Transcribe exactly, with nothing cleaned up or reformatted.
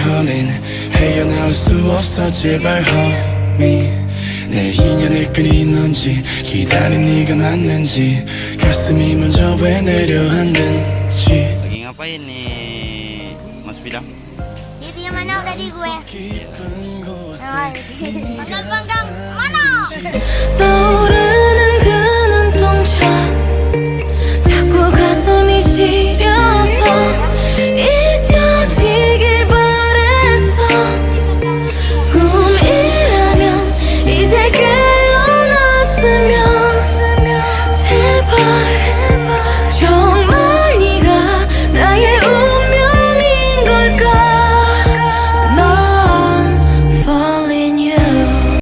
Darling, 헤어나올 수 없어 제발 homie. 내 인연의 끈이 있는지 기다린 네가 맞는지 가슴이 먼저 왜 내려앉는지. Lagi ngapain ni, Mas Fida? Dia punya manok tadi gue. Iya. Panggang-panggang manok.